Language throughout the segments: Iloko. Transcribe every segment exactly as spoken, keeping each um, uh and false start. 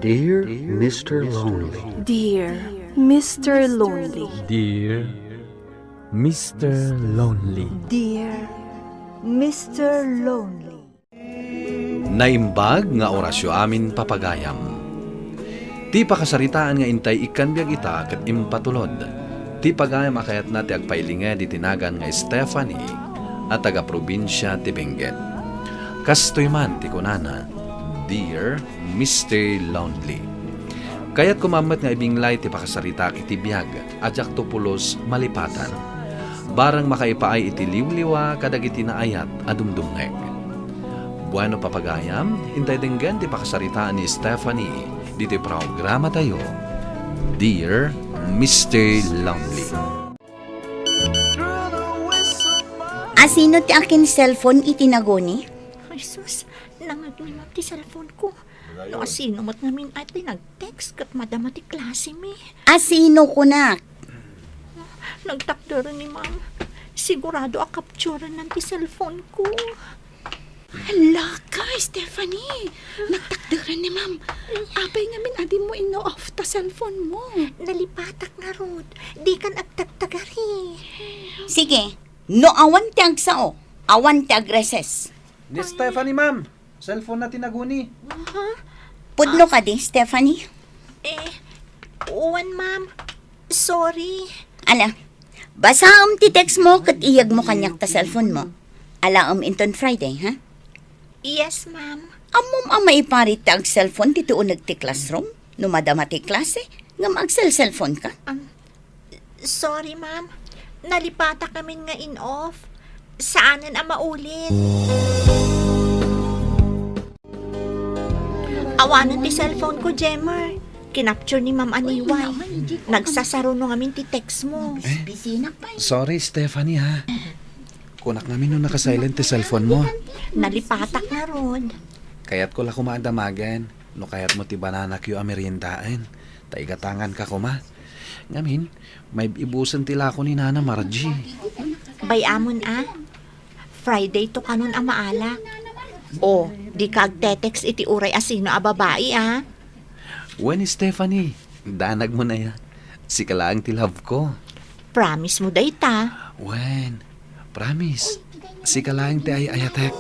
Dear Mister Lonely. Dear Mister Lonely. Dear Mister Lonely. Dear Mister Lonely. Naimbag nga orasyo amin, papagayam. Ti pakasaritaan nga intay ikkan biag ita ket impatulod. Ti pagayam a kayatna ti agpailinged iti nagan nga Stephanie a taga-probinsia ti Benguet. Kastoy man ti kunana, Dear Mister Lonely. Kayatko met nga ibinglay ti pakasaritaak iti biag a diakto pulos malipatan. Bareng makaipaay iti liwliwa kadagiti naayat a dumdumngeg. Bueno, papagayam, intay denggen ti pakasaritaan ni Stephanie ditoy programatayo, Dear Mister Lonely. Asino ti akin cellphone iti naguni? Ay, sus, nangagni met ti cellphone ko. No asino met ngamin a ti nag-text ket madama ti klase mi. Asino kunak? Nagtakderen ni ma'am. Sigurado a capturenan ti cellphone ko. Hala ka, Stephanie! Nagtakderen ni ma'am. Apay ngamin a dimo ino-off ta cellphone mo? Nalipatak ngarud. Dikan agtagtagari. Sige, no awan ti agsao, awan ti agreses. Ni Stephanie, ma'am. Cellphone na ti naguni. Ha? Pudno kadi, Stephanie? Eh, wen, ma'am. Sorry. Ala, basaem ti text mo ket iyegmo kaniak ta cellphone mo. Alaem inton Friday, ha? Yes, ma'am. Ammom a maiparit ti ag-cellphone ditoy uneg ti classroom? No madama ti klase, ngem agsel-cellphone ka? Um, Sorry, ma'am. Nalipatak amin nga in-off. Saanen a maulit. Awanen ti cellphone ko, Jemer. Kinapture ni Ma'am Aniway. Nagsasaruno ngamin ti text mo. Eh? Sorry, Stephanie, ha. Kunak ngamin no naka-silent ti cellphone mo. Nalipatak ngarud. Kayatko la koma a damagen. No kayatmo ti bananakyo a meriendaen, ta igatanganka koma. Ngamin, maibusen ti lako ni Nana Margie. Bay-amon a, Friday to kanon a maala. O, dika agte-text iti uray asino a babai a. Wen, Stephanie, danagmo aya. Sika laeng ti love ko. Promise mo dayta? Wen, promise. Sika laeng ti ay-ayatek.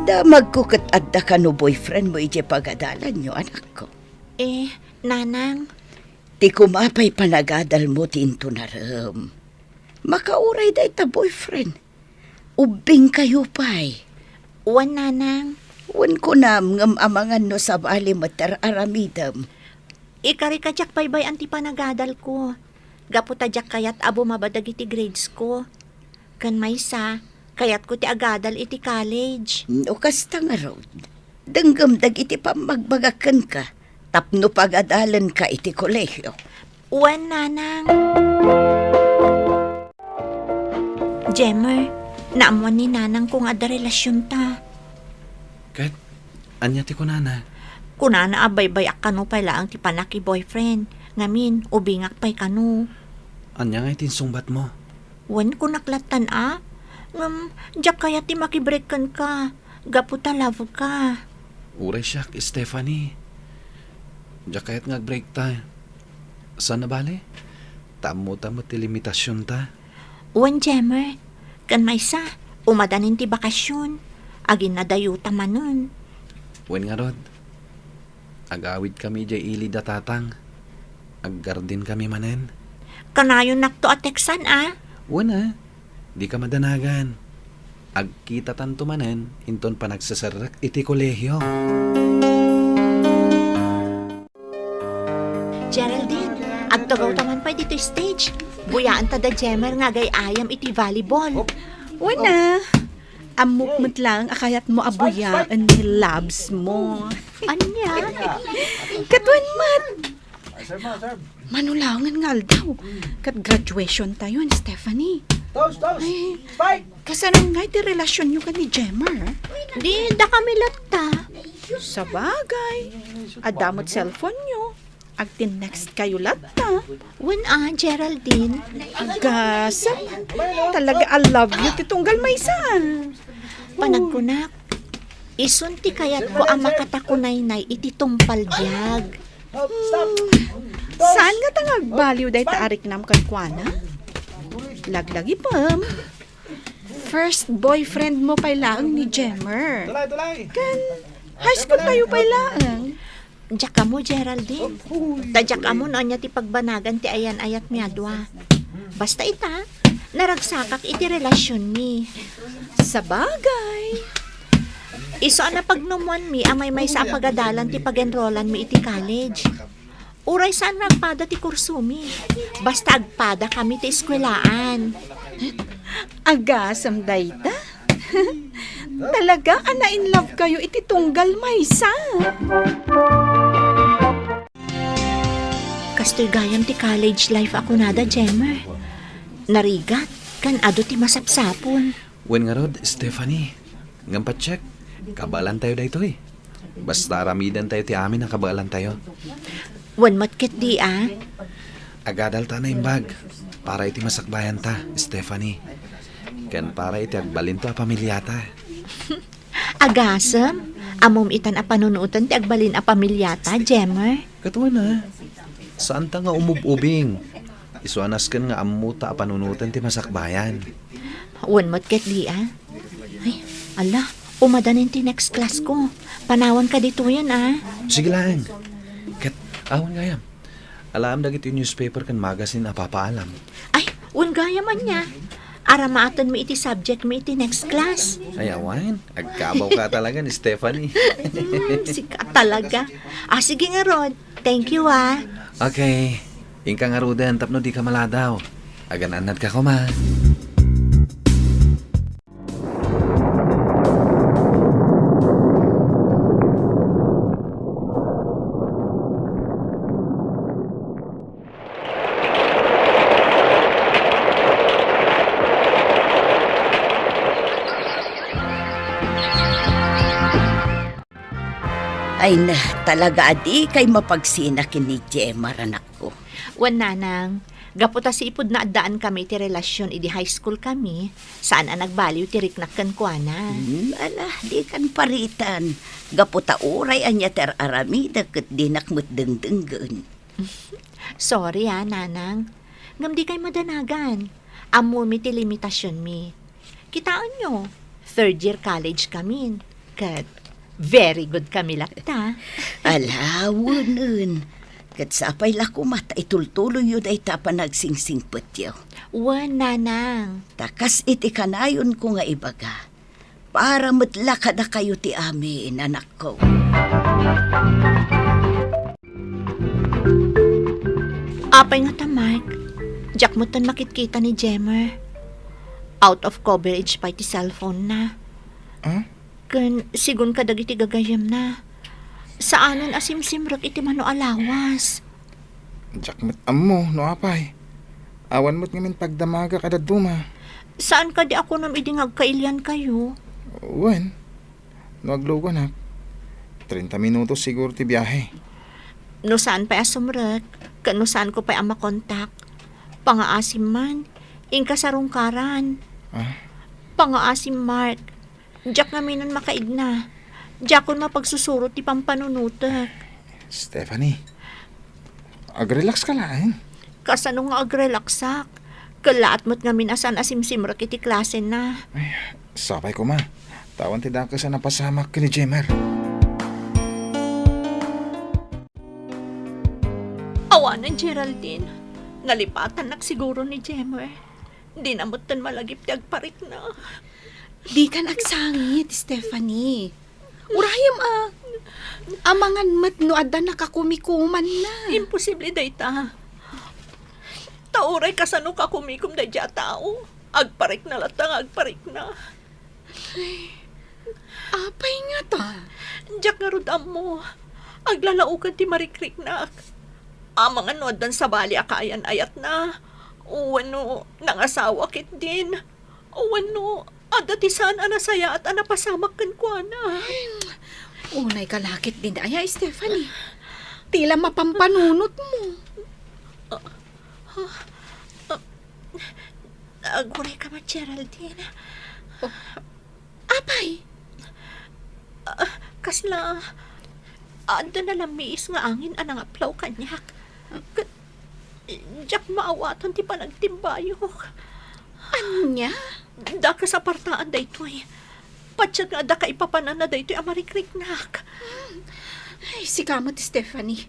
Damagko ket adda kano boyfriend mo idiay pagadalanyo, anakko. Eh, nanang? Ti koma pay panagadalmo ti intunarem. Makauray dayta boyfriend. Ubbingkayo pay. Wen, nanang. Wen kunam ngem amangan no sabali met ti ar-aramidem. Ikarika diak baybay-an ti panagadalko. Gapu ta diak kayat a bumaba dagiti grades ko. Ken maysa, kayatko ti agadal iti college. No kasta ngarud, denggem dagiti pammagbagak kenka tapno pagadalenka iti kolehio. Wen, nanang. Jemer, naammoan ni nanangko nga adda relasionta. Ket, ania ti kunana? Kunana a baybay-ak kano pay laeng ti panak-i-boyfriend. Ngamin, ubingak pay kano. Ania ngay ti insungbatmo? Wen, kunak lattan a. Ngem, diak kayat ti makibreak kenka. Gapu ta love ka. Uray siak, Stephanie. Diak kayat nga agbreakta. Saan a bale? Ta ammotam met ti limitasionta. Wen, Jemer. Ken maysa, umadanin ti bakasion. Aginnadayota manen. Wen ngarud. Agawidkami idiay ili da tatang. Aggardenkami manen. Kanayonnakto a teksan a? Wen a. Dika madanagan. Agkitatanto manen inton panagseserrek iti kolehio. Geraldine, agtugawta man pay ditoy stage. Buyaenta da Jemer nga agay-ayam iti volleyball. Wen a. Ammok met laeng a kayatmo a buyaen ni loves mo. Ania? Ket wen met. Mano laengen nga aldaw. Ket graduation tayo ni Stephanie. Toast, toast. Ay, spike! Kasano ngay ti relasionyo ken ni Jemer? Di, dakami latta. Sabagay. Adda met cellphonenyo. Agtinnextkayo latta. Wen a, Geraldine. Agasem. Talaga a love you ti tunggal maysa. Panagkunak. Isun ti kayatko a makatakunaynay iti tungpal biag. Saan nga ta nga agbaliw dayta a riknam kenkuana? Laglagipem. First boyfriend mo pay laeng ni Jemer. Tulay, tulay. Ken high school tayo pay laeng. Diak ammo, Geraldine. Ta diak ammo no ania ti pagbanagan ti ayan-ayatmi a dua. Basta ita, naragsakak iti relasionmi. Sabagay. Isu a napagnumoanmi a maymaysa a pagadalan ti pag-enrollanmi iti college. Uray saan nga agpada ti kursomi. Basta agpadakami ti eskuelaan. Agasem dayta. Talaga a na-in love kayo iti tunggal maysa. Kastoy gayam ti college life a kunada, Jemer. Narigat, ken adu ti masapsapul. Wen ngarud, Stephanie, ngem patiek, kabaelantayo daytoy. Basta aramidentayo ti amin a kabaelantayo. Wen met ketdi a. Agadalta a naimbag para iti masakbayanta, Stephanie. Ken para iti agbalinto a pamiliata. Agasem, ammom itan a panunoten ti agbalin a pamiliata, Jemer? Ket wen a, saanta nga umub-ubing. Isu a nasken nga ammota a panunoten ti masakbayan. Wen met ketdi a. Ay, ala, umadanin ti next class ko. Panawanka ditoyen a. Sige laeng. Ket, awan gayam. Alaem dagiti newspaper ken magazine a papaalam. Ay, wen gayam ania. Aramaatenmi iti subjectmi iti next class. Ay, awan. Agkabawka talaga ni Stephanie. Hmm, sika talaga. Ah, sige ngarud. Thank you, ah. Okay. Inka ngaruden tapno dika maladaw. Agan-annadka koma. Ay na, talaga a dikay mapagsina ken ni Jemer, anakko. Wen, nanang, gapu ta sipud naaddaankami iti relasion idi high school kami, saan a nagbaliw ti riknak kenkuana. Hmm, ala, dikan paritan. Gapu ta uray ania ti ar-aramidek ket dinak met dengdenggen. Sorry, ah, nanang. Ngem dikay madanagan. Ammomi ti limitasionmi. Kitaenyo, third year college kamin. Ket very good kami latta. Ala, wenen. Ket sapay la koma ta itultuloyyo dayta a panagsingsingpetyo. Wen, nanang. Ta kas iti kanayonko nga ibaga, para met la kadakayo ti amin, anakko. Apay ngata, Mark? Diak metten makitkita ni Jemer. Out of coverage pay ti cellphone-na. Ah? Ken sigun kadagiti gagayyemna. Saanen a simsimrek iti mano a lawas. Diak met ammo no apay. Awan met ngamin pagdamagak a dadduma. Saan kadi a kunam idi nga agkailiankayo? Wen, no agluganak, treinta minutos siguro ti biahe. No saan pay a sumrek, ken no saanko pay a makontak, pangaasim man, inka sarungkaran. Ah? Pangaasim, Mark. Diak ngaminen makaigna. Diakon mapagsusurot ti pampanunotek. Stephanie, agrelax ka laeng. Kasano nga agrelaxak? Kellaat met ngamin a saan a simsimrek iti klasena. Ay, sapay koma. Ta awan ti dakes a napasamak ken ni Jemer. Awanen, Geraldine. Nalipatannak siguro ni Jemer. Dina metten malagip ti agparikna. Dikan agsangit, Stephanie. Urayem a. Amangan met no adda nakakumikumanna. Imposible dayta. Ta uray kasano kakumikom daydiay a tao, agparikna latta nga agparikna. Ay, apay ngata? Diak ngarud ammo. Aglalaokan ti marikriknak. Amangan no addan sabali a kaayan-ayatna. Wenno nangasawa ketdin. Wenno adda ti saan a nasayaat a napasamak kenkuana. Ay, unay ka la ketdin aya, Stephanie. Ti la mapampanunotmo. Ah, ah, ah, aguray ka met, Geraldine. Oh. Apay? Sla, adda nalammiis nga angin a nangaplaw kaniak. Ket diak maawatan ti panagtimbayok. Ania? Dakes a partaan daytoy. Patien nga adda kaipapananna daytoy a marikriknak. Ay, sika met, Stephanie.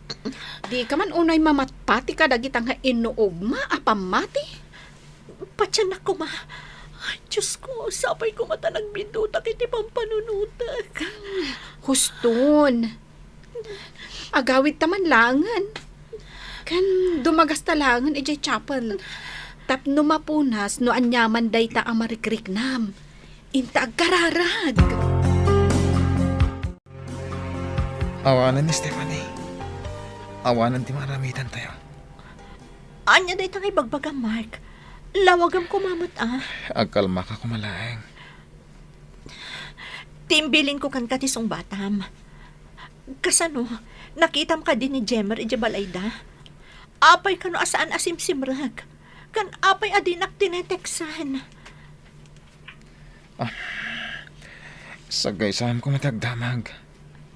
Dika man unay mamatpati kadagita nga inuugma a pammati? Patiennak koma. Ay, Diyos ko, sapay koma ta nagbiddutak iti pampanunotek. Huston. Agawidta man laengen. Ken dumagasta laengen idiay chapel. Tapno mapunas no aniaman dayta a marikriknam. Inta agkararag. Awanen ni Stephanie. Awanen ti maaramidantayo. Ania dayta nga ibagbagam, Mark? Lawagem koma met, a. Agkalmaka koma laeng. Ti imbilinko kenka ti sungbatam. Kasano? Nakitam kadi ni Jemer idiay balayda? Apay kano a saan a simsimrek? Ken apay a dinak tineteksan? Ah, saggaysam koma ti agdamag.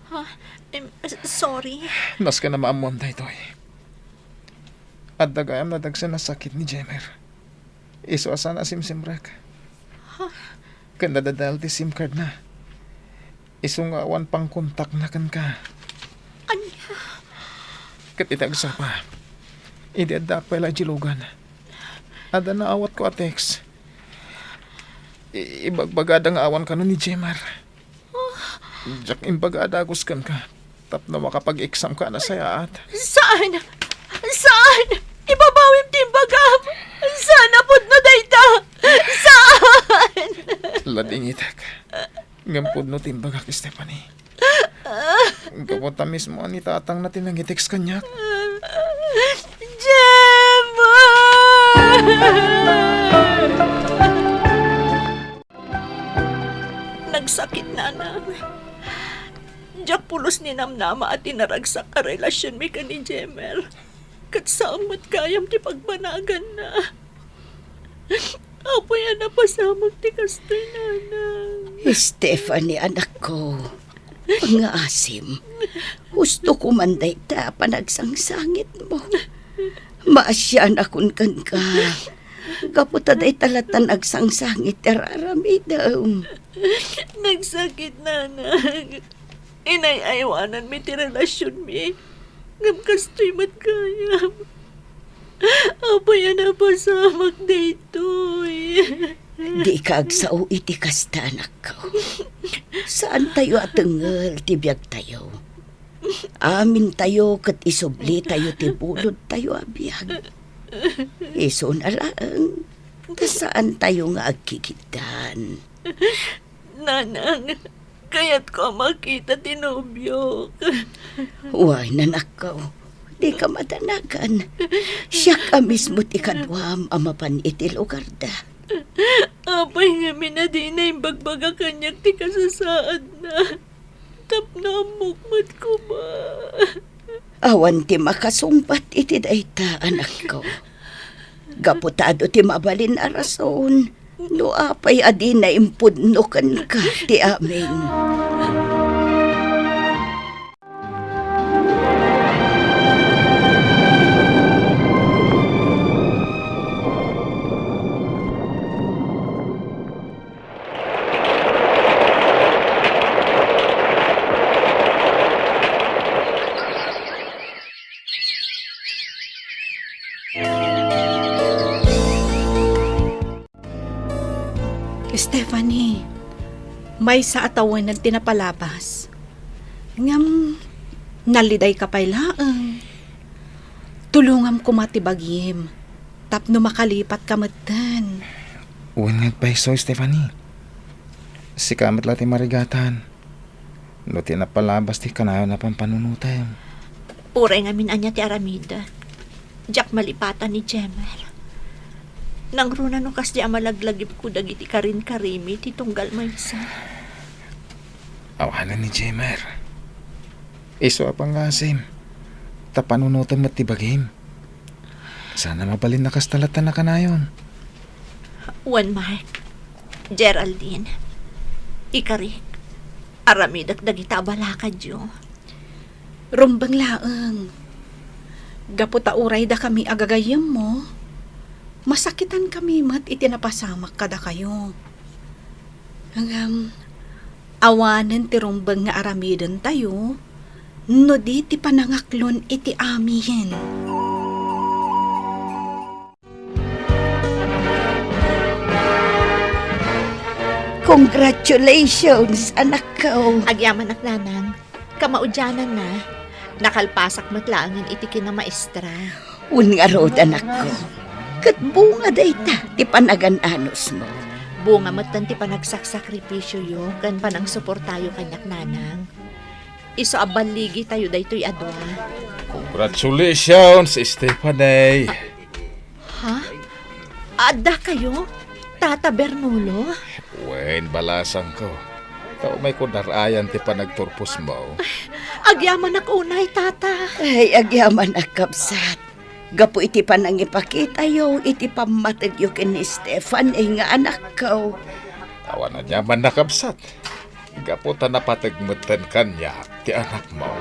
Ha? Em, s-, sorry. Nasken a maammoam daytoy. Adda gayam nadagsen a sakit ni Jemer. Isu a saan a simsimrek. Ha? Ken nadadael ti SIM card na. Isu nga awan pangkontakna kenka. Ania? Ket iti agsapa, idi addaak pay la idiay lugan, adda naawatko a text. I-, ibagbagada nga awan kano ni Jemer. Diak imbaga a dagus kenka tapno makapag-examka a nasayaat. Saan! Saan! Ibabawim ti imbagam! Saan a pudno dayta! Saan! Ladingitek. Ngem pudno ti imbagak, Stephanie. Gapu ta mismo a ni tatangna ti nangitext kaniak. Jemer! Nagsakit, nanang. Diak pulos ninamnama a tinaragsak a relasionmi ken ni Jemer. Ket saan met gayam ti pagbanaganna. Apay a napasamak ti kastoy, nanang? Stephanie, anakko, pangngaasim. Hustoko man dayta a panagsangsangitmo. Maasianakon kenka. Gapu ta dayta latta nagsangsangit ti ar-aramidem. Nagsakit, nanang. Inay-aywananmi ti relasionmi. Ngem kastoy met gayam. Apay a napasamak daytoy? Dika agsao iti kasta, anakko. Saantayo a tengngel ti biagtayo. Amintayo ket isublitayo ti bulodtayo a biag. Isuna laeng, ta saantayo nga agkikittan. Nanang, kayatko a makita ti nobiok. Wen, anakko, dika madanagan. Siak a mismo ti kaduam a mapan iti lugarda. Apay ngamin a dina imbagbaga kaniak ti kasasaadna? Tapno ammok met koma. Awan ti makasungbat iti dayta, anakko. Gapu ta adu ti mabalin a rason no apay a dina impudno kenka ti amin. Stephanie, maysa a tawengen ti napalabas. Ngem, nalliday ka pay laeng. Tulongam koma ti bagim, tapno makalipat ka metten. Wen nga agpayso, Stephanie. Sika met la ti marigatan no ti napalabas ti kanayon a pampanunotem. Uray ngamin ania ti aramidek, diak malipatan ni Jemer. Nangruna no kasdi a malaglagipko dagiti karinkarimi ti tunggal maysa. Awanen ni Jemer. Isu a pangngasim, ta panunotem met ti bagim. Sana mabalin a kasta latta a kanayon. Wen, Mark, Geraldine, ikarik, aramidek dagita a balakadyo. Rumbeng laeng. Gapu ta uray dakami a gagayyemmo, masakitankami met iti napasamak kadakayo. Ngem, awanen ti rumbeng nga aramidentayo, no di ti panangaklon iti amin. Congratulations, anakko. Agyamanak, nanang. Kamaudiananna, nakalpasak met laengen iti kinamaestra. Wen ngarud, anakko. Ket bunga dayta ti panagan-anusmo. Bunga metten ti panagsaksakripisioyo ken panangsuportayo kaniak, nanang. Isu a balligitayo daytoy a dua. Congratulations, Stephanie. Ha? Adda kayo, Tata Bernulo? Wen, balasangko. Ta umayko dar-ayan ti panagturposmo. Agyamanak unay, Tata. Ay, agyamanak, kabsat. Gapu iti panangipakitayo iti pammategyo ken ni Stephanie nga anakko. Awan aniamanna, kabsat. Gapu ta napateg metten kaniak ti anakmo.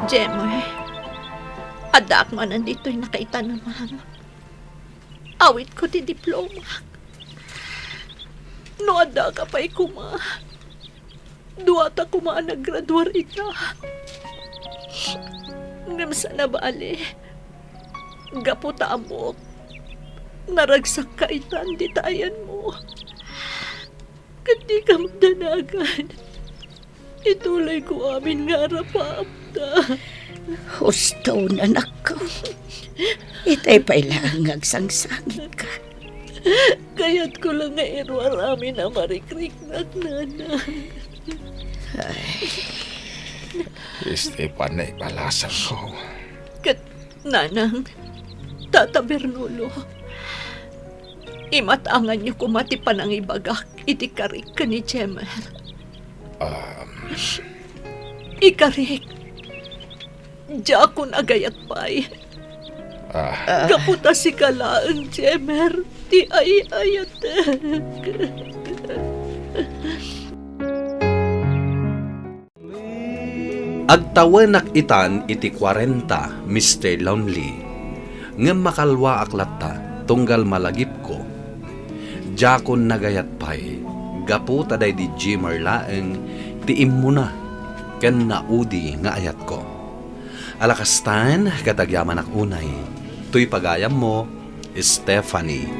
Jemer, addaak manen ditoy nakaitanemam. Awitko ti diplomak. No addaka pay koma, duata koma a naggraduar ita. Ngem saan a bale, gapu ta ammok, naragsakka itan dita ayanmo. Ket dika magdanagan. Ituloyko amin nga arapapta. Huston, anakko. Itay pay laeng nga agsangsangitka. Kayatko la nga iruar amin a marikriknak, nanang. Ay. Stephanie, balasangko. Ket, nanang, Tata Bernulo, imat-anganyo koma ti panangibagak iti karik ken ni Jemer. Um. Ikarik, diakon agayat pay. Ah. Gapu ta sika laeng, Jemer, ti ay-ayatek. Agtawenak itan iti kuarenta, Mister Lonely, ngem makalluaak latta tunggal malagipko. Diakon nagayat pay, gapu ta daydi Jemer laeng ti immuna ken naudi nga ayatko. Ala kastan, ket agyamanak unay, toy pagayammo, Stephanie.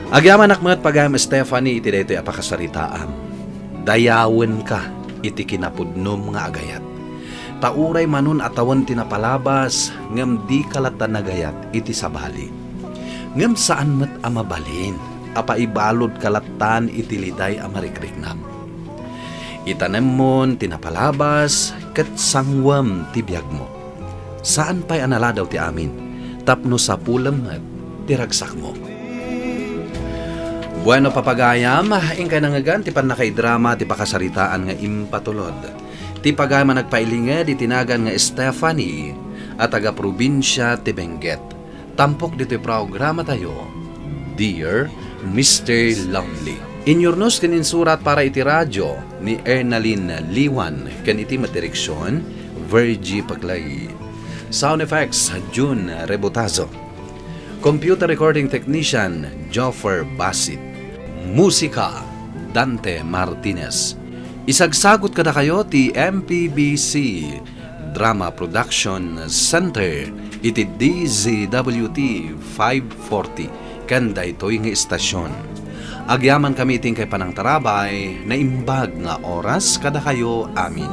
Agyamanak met, pagayam Stephanie, iti daytoy a pakasaritaam. Dayawenka iti kinapudnom nga agayat. Ta uray manon a tawen ti napalabas, ngem dika latta nagayat iti sabali. Ngem saan met a mabalin a paibaludka lattan iti liday a marikriknam. Itanemmon ti napalabas ket sanguem ti biagmo. Saan pay a naladaw ti amin, tapno sapulem met ti ragsakmo. Bueno, papagayam, inkay nangngegan ti pannakaidrama ti pakasaritaan nga impatulod ti pagayam a nagpailinged iti nagan nga Stephanie a taga-probinsia ti Benguet. Tampok ditoy programatayo, Dear Mister Lonely. Inyurnos ken insurat para iti radio ni Ernalyn Liwan ken iti met direksion, Virgie Paclay. Sound effects, June Rebotazo. Computer recording technician, Joffer Basit. Musika, Dante Martinez. Isagsagut kadakayo ti M P B C Drama Production Center iti D Z W T five forty ken daytoy nga istasyon. Agyamankami iti inkay panangtarabay, naimbag nga oras kadakayo amin.